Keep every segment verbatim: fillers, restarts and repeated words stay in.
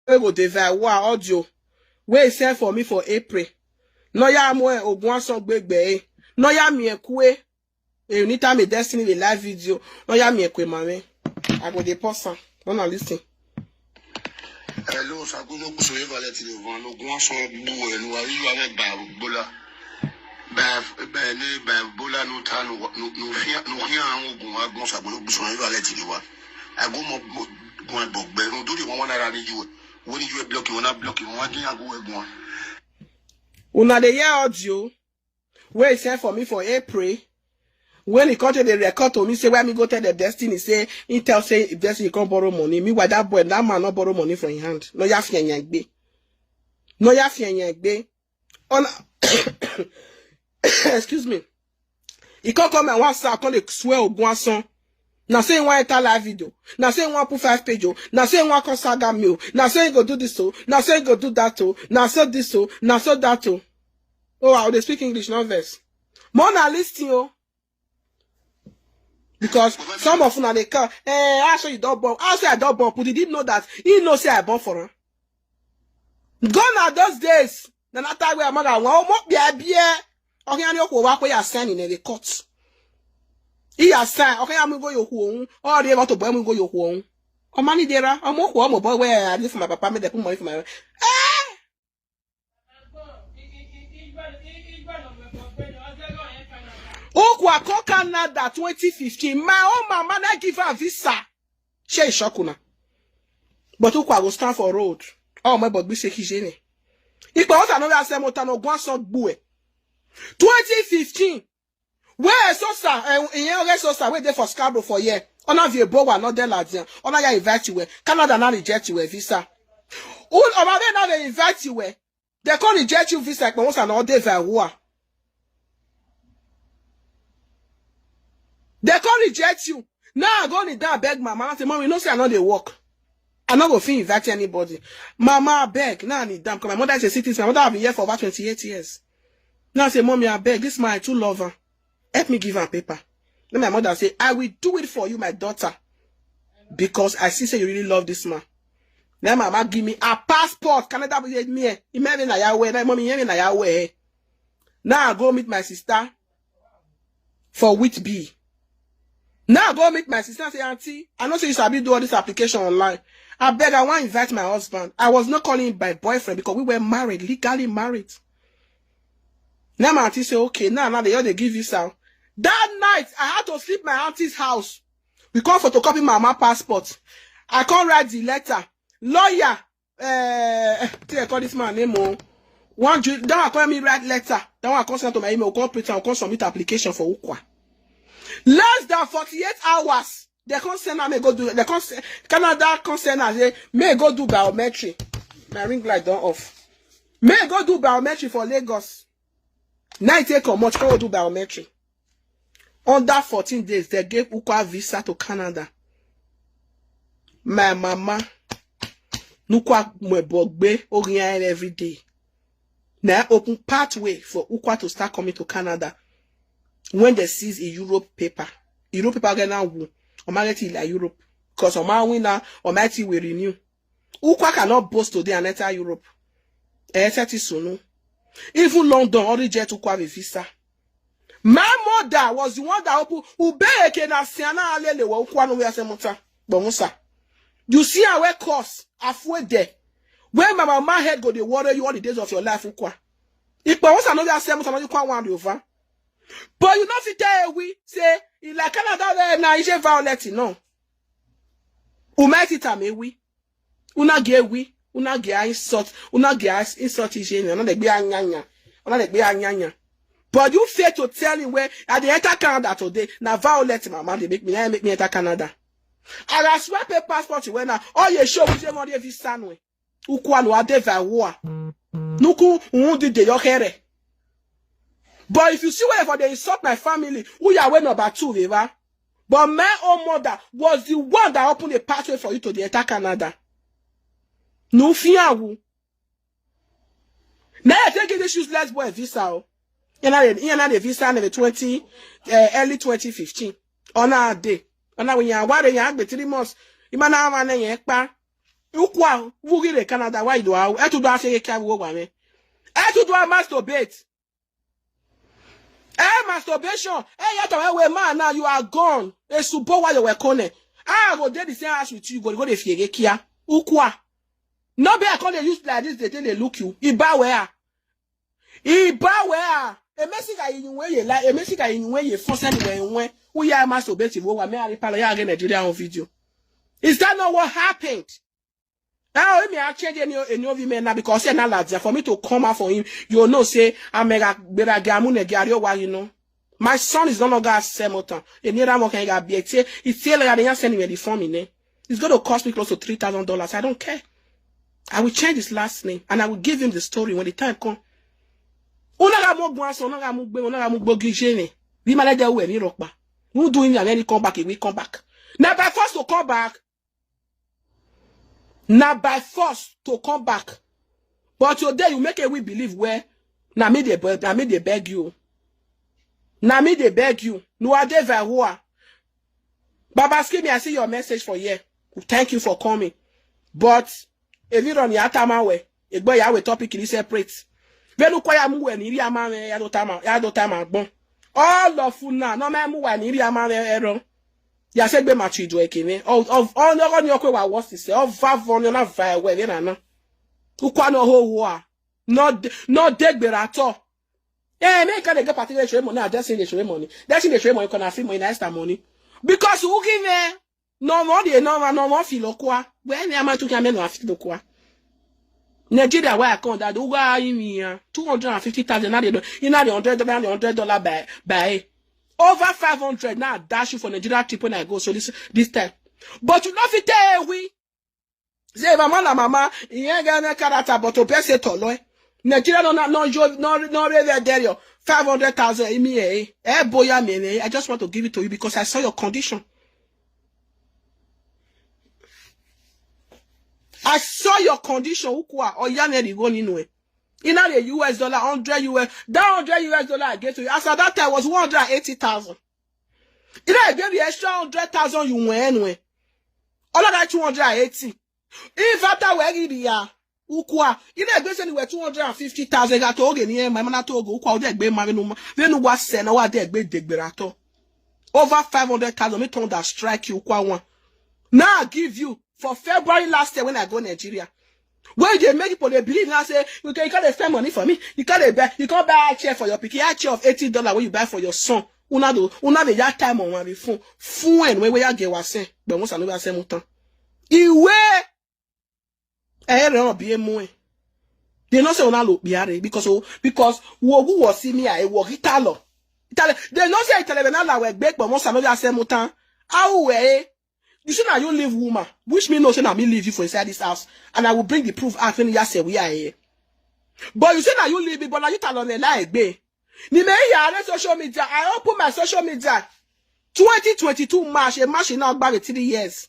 Wey go dey viral audio wey he send for me for April. No ya mo ogun asan gbegbe. No ya mi ekwe. You need time a destiny with live video. No ya mi ekwe mame. I go dey pause am. Wanna listen. Hello, Sakudo Kusoye Valet Levan, Logun Aso Buwe, Nuwari, you have a Bola. By Bola, no time, no fear, no fear, and Ogun, I go Sakudo Kusoye Valet Levan. I go more go and bog, but no do the one one around you. When you block, you wanna block, you want to go one. Una dey hear audio wey he send for me for April. When he come to the record to me, say why me go tell the destiny, say he tell say if destiny come borrow money. Meanwhile, that boy, that man not borrow money from his hand. No ya fi eyan gbe. No ya fi eyan gbe. On excuse me. He come come my WhatsApp, come dey swear ogun asan. Na say he wan enter live video. Na say he wan put five page o. Na say he wan come saga me o. Na say he go do this o. Na say he go do that o. Na so this o. Na so that o. Oh, I dey speak English, not verse. More na listen o. Because some of una dey come, eh, I say you don born. I say I don born. But did he know that? He know say I born for him. Gone are those days. Na that time where mother wan omo bia bia. Okan ni okwo wa ko ya sign in the court. He ya sign. Okan ya mu go yo ku ohun. Or the want to boy mu go yo ku ohun. Omani dera. Omo ku omo boy where I live for my papa, make dem put money for my. Eh! Ukwa come Canada twenty fifteen. My own mama na give her visa. She is shokuna. But Ukwa go stand for road. Oh my, but we say kijene. Ikpa ota no ya se mota no gwan so gbue. Twenty fifteen. Where Sosa, eh, in your Sosa, where they for Scarborough for year. Ona vie bo wa no de la dia. Ona ya invite you. Canada na reject you visa. Un oma na they invite you. They can't reject you visa, but once and all day via war. They can't reject you. Now I go kneel down beg mama. I say, "Mommy, no say I no dey work. I no go fit invite anybody." Mama, I beg. Now I kneel down. 'Cause my mother is a citizen. My mother have been here for over twenty-eight years. Now I say, "Mommy, I beg. This man, I too love her. Help me give her paper." Then my mother say, "I will do it for you, my daughter. Because I see say you really love this man." Then mama give me a passport. Canada be me. He made me na Yahweh. Now, "Mommy, hear me na Yahweh." Now I go meet my sister for Whitby. Now I go meet my sister and say, "Auntie, I know say you sabi do all this application online. I beg, I want to invite my husband." I was not calling him my boyfriend because we were married, legally married. Now my auntie say, "Okay, now, now they all they give you sound." That night, I had to sleep my auntie's house. We come photocopy my mama passport. I can't write the letter. Lawyer, eh, eh, take call this man name. Oh. One Ju- that one call me write letter. That one come send to my email. Come print and come submit application for Ukwa. Less than forty-eight hours, they come send am, may go do. They come send, Canada come send am say may go do biometry. My ring light don off. May go do biometry for Lagos. Now I take comot, come do biometry. Under fourteen days, they gave Ukwa visa to Canada. My mama, Nukwa Mwebogbe, Oriyan every day. Now open pathway for Ukwa to start coming to Canada. When they seize a Europe paper, Europe paper get now who? Omareti like Europe. Because Omawina, Omareti will renew. Ukwa cannot boast today and enter Europe. Enter Tisunu. Even London, already jet Ukwa with visa. My mother was the one that opened Ubeke na Siana Alele wa Ukwa no we ase mota. Bomusa. You see how it cost. Afwe there. When my mama head go, they worry you all the days of your life, Ukwa. If my once another ase mota, you can't want over. But you know, if you tell we, say, in like Canada, where na ije violate, no. Umaiti tame we. Una ge we. Una ge insult. Una ge insult ije. Una de be anyanya. Una de be anyanya. But you fail to tell him where at the enter Canada today. Now violate my man, they make me, they make me enter Canada. I swear pay passport when I, oh, you show me money visa no. Ukwa no ade va wa. Nuku undi de yo here. But if you see where for they insult my family, who ya we number two, Viva? But my own mother was the one that opened a pathway for you to the enter Canada. No fear. Now I take this useless boy visa. Oh. You know, you know the visa in the twenty, uh, early twenty fifteen. On our day. On our, we are, what are you, three months? You might not have an pa. Ukwa, wugire Canada, why do I? Etu do afege kia wo wa me. Etu do a masturbate. Eh, masturbation. Eh, yet away man now you are gone. E subo wa yo we kone. I go dey the same house with you. Go go dey fiege kia. Ukwa. No be I come dey use like this. They take dey look you. Iba where? Iba where? E mesi ka yin we ye like. E mesi ka yin we ye force anywhere we. We are masturbate wo wa me ari pala ya again Nigeria on video. Is that not what happened? Now if me I change any any of you men now because say na ladia for me to come out for him. You know say I'm mega bera gamu ne gari wa you know. My son is no longer a semotan. E ni ra mo kan ga bi e tie. E tie la ya send me the form in. It's going to cost me close to three thousand dollars. I don't care. I will change his last name and I will give him the story when the time come. Una ga mo gbo aso, una ga mo gbe, una ga mo gbo gije ni. Bi ma le je we ni ropa. Who do him and then he come back, he will come back. Now by force to come back. Now by force to come back. But today you make a we believe where na me they beg, na me they beg you. Na me they beg you. No are they Vahua. Baba Skimmy, I see your message for here. Thank you for coming. But if you run your tamawe, a boy I will topic is separate. Venu kwa ya mu we ni ri ama me ya do tama, ya do tama gbon. All of you now, no me mu wa ni ri ama me ero. Ya se gbe ma chi do ekene. Of of on no ni okwe wa worst is of va von na va we ni na na. Ukwa no ho wo a. No de- no degbere at all. Eh, me can get party dey show money, that's in the show money. That's in the show money, can I feel money, that's the money. Because who give me no more dey no more no more feel okwa. When am I to come no feel okwa? Nigeria where I come that who are in here? Two hundred and fifty thousand, not the you know the hundred dollar, the hundred dollar by by over five hundred now dash you for Nigeria trip when I go. So this this time. But you know if you tell we say if I'm on mama, he ain't got no character but to best it all. Nigeria no no no no no really there you five hundred thousand in me eh. Eh boy I mean eh. I just want to give it to you because I saw your condition. I saw your condition, Ukwa, or Yaneri go in way. In a U S dollar, hundred U S, that hundred U S dollar I gave to you. As at that time was one hundred and eighty thousand. In a gave you extra hundred thousand you went anyway. All of that two hundred and eighty. If after we give ya, Ukwa, in a gave anywhere two hundred and fifty thousand got to get near my man to go, Ukwa, they gave my no, then was send our dead big digberato. Over five hundred thousand, me turn that strike you, Ukwa one. Now I give you for February last year when I go Nigeria. When they make people they believe now say you can you can't spend money for me. You can't buy you can't buy a chair for your pikin. A chair of eighty dollar when you buy for your son. Una do una dey that time on one phone. Phone when we get was say, but once I know I say mutan. Iwe eh re on bi emu eh. They no say una look biare because oh because wo wu wo see me I wo gitalo. Itale they no say itale na la we gbe pon mo sa no ya se mutan. How we eh? You say na you leave woman, which me know say na me leave you for inside this house, and I will bring the proof out when you say we are here. But you say na you leave me, but na you tell on a lie gbe. Ni me ya on social media. I open my social media. Twenty twenty-two March, a March in now about three years.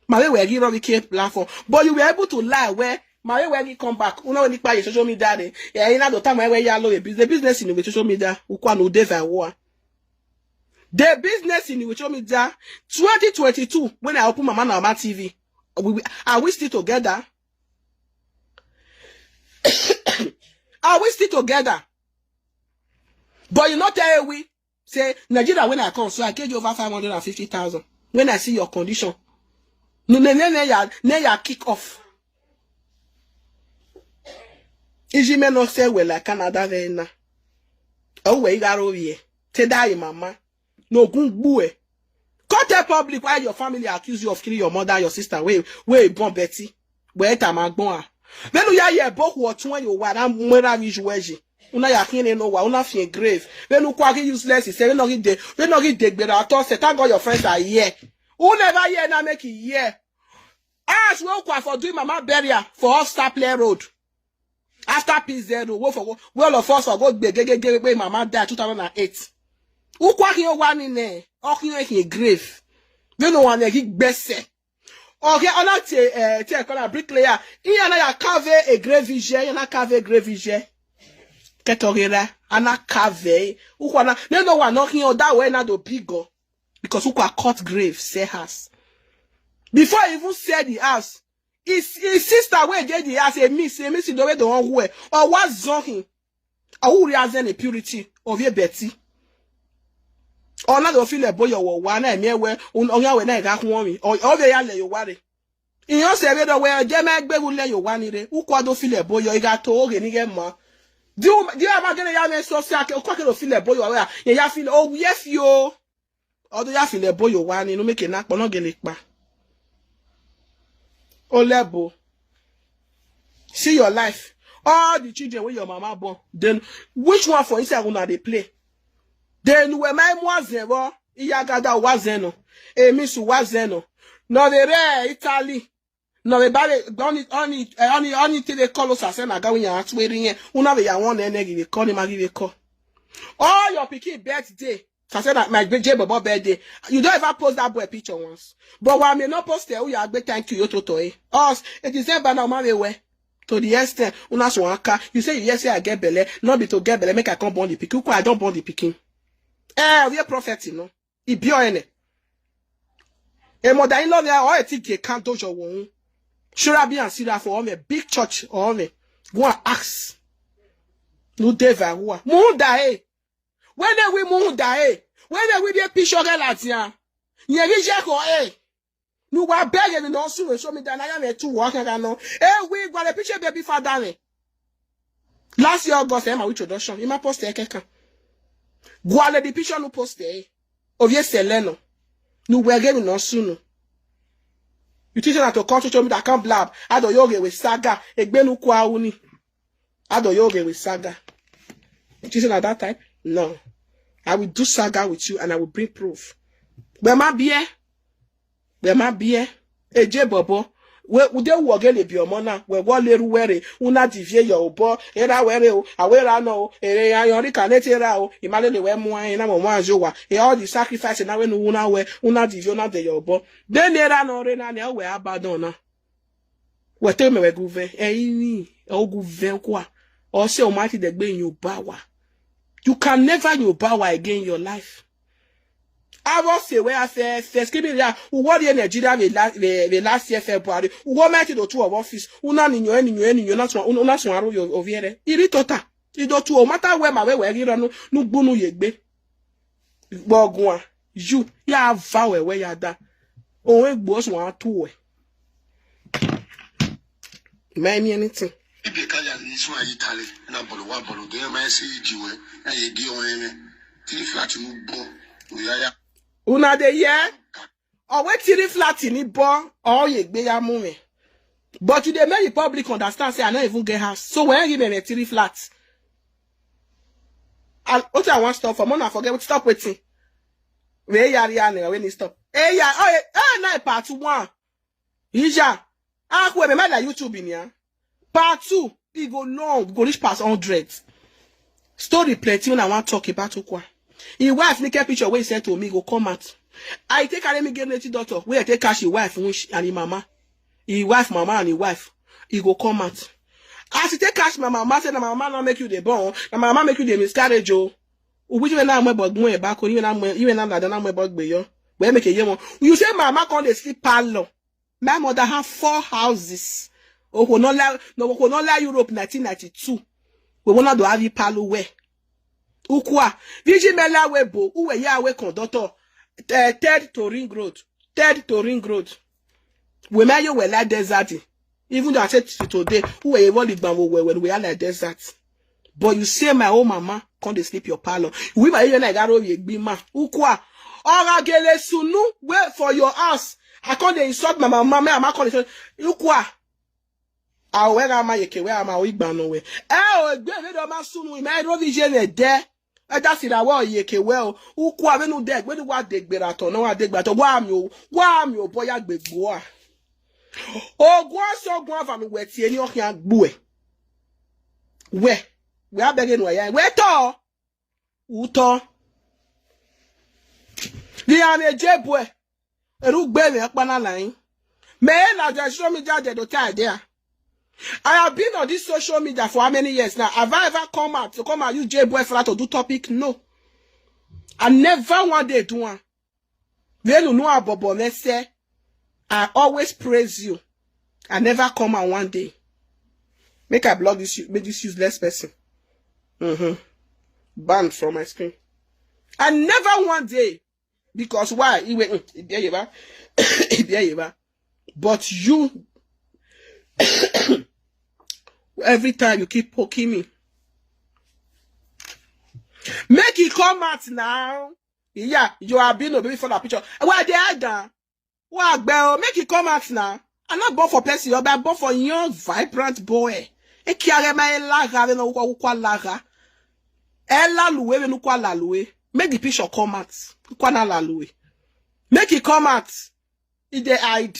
My way where you run the came platform, but you were able to lie where my way where you come back. You know when you buy your social media day. Yeah, you know the time where you allow a business business in the social media. Ukwa no deva war. The business in the social media twenty twenty-two when I open my man on my T V. Are we, are we still together? Are we still together? But you not tell we say Nigeria when I come, so I gave you over five hundred and fifty thousand. When I see your condition, no, no, no, no, ya, no, ya kick off. Iji me no say well like Canada then na. Oh, we got over here. Te die mama. No gun bue. Come tell public why your family accuse you of killing your mother and your sister. Wait, wait, born Betty. Wait, I'm a gbon. Then you hear both what when you were mwera visual. Una ya kine no wa, una fie grave. Then you quaggy useless. He said, we no get de, we no get de gbera. I thought say thank God your friends are here. Who never hear now make it here. As well kwa for doing mama burial for off Star Play Road. After P Z, we for we all of us for go gbe gege gege mama die two thousand and eight. Who quaggy one in there? Oh, you in grave. We no one get gbese. Okay, I not say eh take on a bricklayer. He and I carve a grave vision, and I carve a grave vision. Ketogera, and I carve. Ukwana, no no one knocking on that way na do big go. Because who can cut grave, say house. Before I even said the house, His, his sister wey dey the house, a miss, a miss the way they wan wear. Or what zone him? Or who reason the purity of your Betty? Or not the feel boy your one, I mean, where, un, on your way, na ga kuomi. Or, or they are your worry. In your say, we don't wear, Jema Gbe will let you one in the, who quad don't feel a boy, you got to, okay, nigga, ma. Do you, do you ever get a young man so sick, or quack don't feel a boy, you are, you feel, oh, yes, you. Although you feel a boy, you one, you know, make a knock, but not get it back. Olebo. See your life. All the children wey your mama born, then which one for inside una dey play? Then we my mwa zero, iyagada wa zeno, emisu wa zeno. No dey re Italy. No dey bare only only eh, only only till they call us as na gawi ya atweri yen. Una be ya one energy dey call him agi dey call. All your pikin birthday. So I said that my J Bobo birthday. You don't ever post that boy picture once. But why me not post it? Oh, yeah, thank you, Yototo. Eh? Us, in December now, man, we were to the extent. Una so aka. You say yes, say I get belle. Not be to get belle. Make I come born the pikin. Who I don't born the pikin. Eh, we a prophet, you know. Ibi o ene. E mother-in-law there or a T J can't do your own. Should I be and see that for all me big church or me? Go and ask. No devil who are. Munda eh. When they we munda eh. When they we be a picture girl at ya. Ye reject or eh. No wa beg and no sue so me than I am a two work and no. Eh, we got a picture baby father. Last year August, Emma with introduction. In my post eh keka. Gwale the picture no post eh. Ovie seleno. No we again no sue no. You teach that to come to me that can't blab. I don't yoga with saga. Egbenu kwa uni. I don't yoga with saga. You teach at that time? No. I will do saga with you and I will bring proof. Where my beer? Where my beer? Eje Bobo. We ude wogele bi omona. We wo leru were. Una divie yo obo. Era were o. Awera no o. Ere ya yo ri kanete era o. Imale le we mu ayin na mo mo anjo wa. E all the sacrifice na we nu una we. Una divie una de yo obo. Then era no re na ne we abandon na. We tell me we guve. E ini. O guve kwa. O se o mati de gbe yin oba wa. You can never yin oba wa again in your life. I was say where I say first give me that. What the Nigeria the last the, the last year February. What might the two of office? Una ni nyo ni nyo ni nyo na so una so aro yo oviere. Iri tota. Ido two o matter where my way where you no no gbunu yegbe. Gbogwa. You ya va we we ya da. O egbo so wan tu we. Mind me anything. Ibi ka ya ni so ayi tale na bolo wa bolo de ma si ji we na ye di o ene. Three flat mu bo. O ya ya. Una dey hear? Or wait till the flat in the bo. Or ye gbe ya mu me. But you dey make the public understand say I no even get house. So when you give me three flat, and what I want stop for, mona forget what stop waiting. Where yari and when he stop. Hey ya, oh, eh, eh, na part one. Ija, ah, where me my YouTube in here. Part two, it go long, go reach past hundred. Story plenty when I want talk about Okwa. His wife naked picture wey he sent to me go come out. I take carry me get native doctor. Where I take cash his wife when she, and his mama. His wife, mama and his wife. He go come out. As he take cash my mama, say na my mama not make you the born. Na my mama make you the miscarriage. Oh. Which when I'm a bug more back, when I'm when I'm not done, I'm a bug beyo. Where make a year one. You say my mama can't dey sleep parlor. My mother have four houses. Oh, no la no no la Europe nineteen ninety-two. We wanna do have parlor where. Ukwa. Viji mela we bo. Uwe ya we conductor. Eh, third to Ring Road. Third to Ring Road. We may you we like desert. Even though I said to today, who were even the bamboo where when we are like desert. But you say my own mama, come dey sleep your parlor. We may you like that road ye be ma. Ukwa. Ora gele sunu, wait for your house. I can't dey insult my mama, my mama can't insult. Ukwa. Awera ma yeke we ama igba no we. Eh, o gbe me do ma sunu, me ro vi je ne de. E da si ra we o yeke we o. Ukwa we nu de, we nu wa de gbera to, no wa de gbera to. Wa mi o, wa mi o boya gbegbo a. Ogun aso ogun ava mi we ti eni ohin agbu e. We, we abege nu ya. We to. Uto. Ni ame je bwe. Eru gbe me akpana line. Me na the social media de do tie there. I have been on this social media for how many years now? Have I ever come out to come and use J boy flat to do topic? No. I never one day do one. When you know abobo me say, I always praise you. I never come out one day. Make I block this u- make this useless person. Mm-hmm. Banned from my screen. I never one day. Because why? He went, mm, he bear you back. He bear you back. But you, every time you keep poking me, make it come out now. Yeah, you have been a baby for that picture. Why they are done? Why, girl? Make it come out now. I'm not born for person. I'm born for young, vibrant boy. E kiare ma e lara, no kwa kwa lara. E la luwe, no kwa la luwe. Make the picture come out. Kwa na la luwe. Make it come out. He dey hide.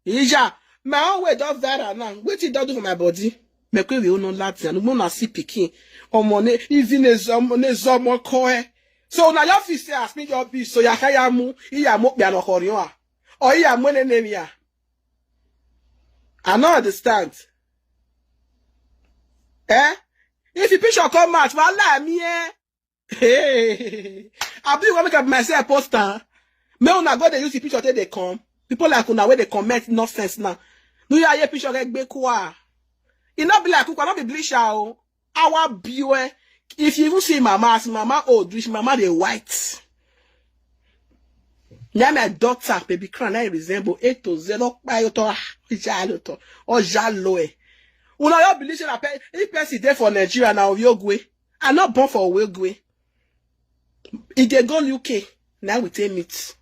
Ija, my own way don viral now. Wetin don do for my body? Make we no laugh and we na see pikin. Omo ne even ne zomo ne zomo ko e. So na your fit say as me your be so ya kaya mu iya mo pia no korion a. Or iya mo ne ne mi a. I no understand. Eh? If the picture come out, wahala mi eh. Hey, I be want make up myself poster. Me una go dey use the picture take dey come. People like una wey dey comment nonsense now. Do you hear picture get gbe kwa? E no be like ukwa, no be bleach o. Our viewer, if you even see mama, as mama old, which mama dey white. Now my daughter, baby crown, I resemble A to Z. Look by your daughter, Jaloto, or Jaloe. Una no believe say na pe- if person dey for Nigeria na Oyogwe. I not born for Oyogwe. If they go U K, now we take meet.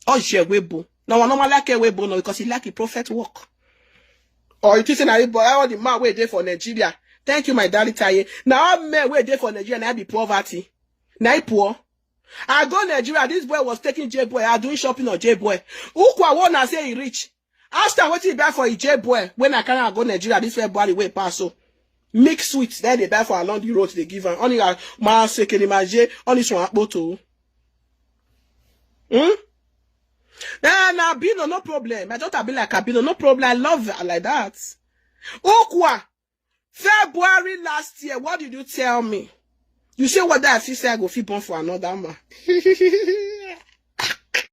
Or Jewebo. Now I normally like Ewebo now because he like the prophet work. Or you think say na you boy all the man wey dey for Nigeria. Thank you, my darling Taye. Now all men wey dey for Nigeria na be poverty. Na he poor. I go Nigeria, this boy was taking J boy. I doing shopping on J boy. Ukwa wanna say he rich. After wetin he buy for J boy, when I carry am go Nigeria this February wey pass so, mix sweet then they buy for along the road they give am. Only a ma sekere ma je, only so akpoto. Hmm? Eh, na Abino, no problem. My daughter be like Abino, no problem. I love her like that. Ukwa, February last year, what did you tell me? You say what that I feel say I go fit born for another man.